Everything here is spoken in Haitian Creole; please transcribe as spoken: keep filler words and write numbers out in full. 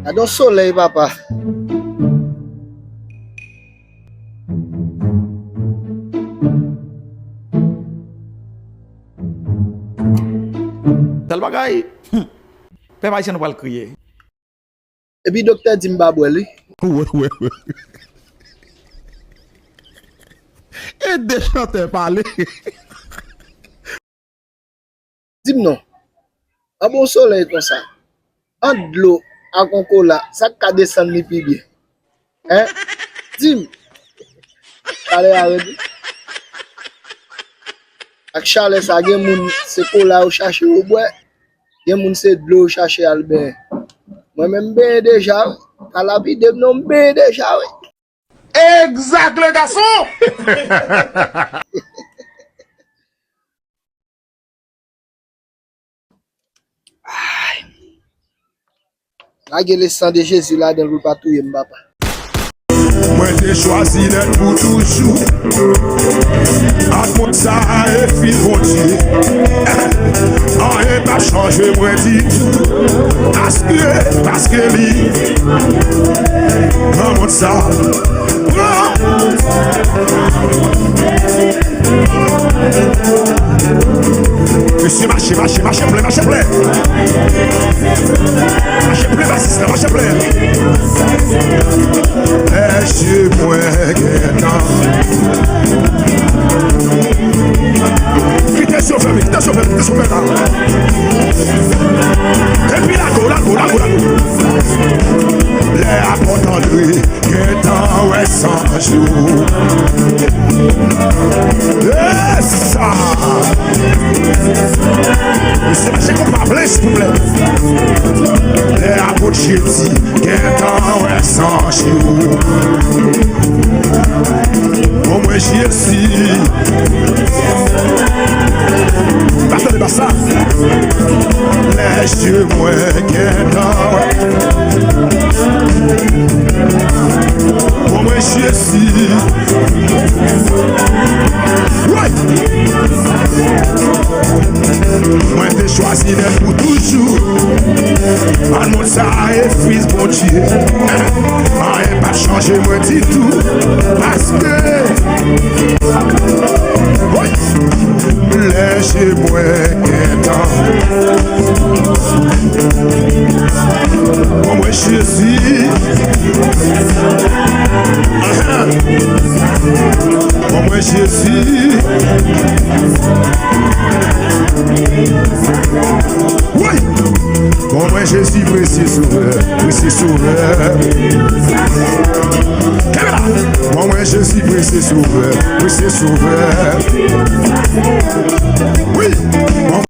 Gade yon solèy, papa. Tèl bagay. Hmm. Pèp ayisyen, nou pral kriye. Epi doktè di m pa bwè l, wi. Wè, wè, wè. E de chantè pale. Di m non. Anba yon solèy konsa, ant dlo ak yon kola, sa k ka desann li pi byen? Hein? Di m. Chalè a rèd wi. Ak chalè sa, gen moun se kola yo chache yo bwè, gen moun se dlo yo chache al benyen. Mwen menm, m benyen deja wi. Pa lapide m non, m benyen deja wi. Exact, le garçon! Ay. Lage le san de Jezi ladan l pou l pa touye m, papa. Mwen te chwazi nèt pou toujou. Ak mond sa e fin Bondye. Anyen pa chanje mwen ditou. Paske, paske li. Nan mond sa. Mesye, mache, mache, mache plen, mache plen. Mache plen, basis la, mache plen. Mesye, mwen gentan. Kite sofè, kite sofè, kite sofè la. Epi lago, lago, lago, lago. Lè apot Andre. Gentan wè san jou. Esa! Mesye, mache konpa blanch, silvouplè. Lè apot Jezi, gentan wè san jou. Bon, mwen Jezi. Pa tande pa sa. Lè je mwen gentan wè. Bon, mwen Jezi. Woy! Mwen te chwazi nèt pou toujou. An mond sa e fis Bondye. Anyen pa chanje mwen ditou. Paske, woy! Lè je mwen gentan. Bon, mwen Jezi. Ahan. Bon, mwen Jezi. Woy! Bon, mwen Jezi, presye Sovè, presye Sovè. Kenbe la! Bon, mwen Jezi, presye Sovè, presye Sovè. Wi! Bon,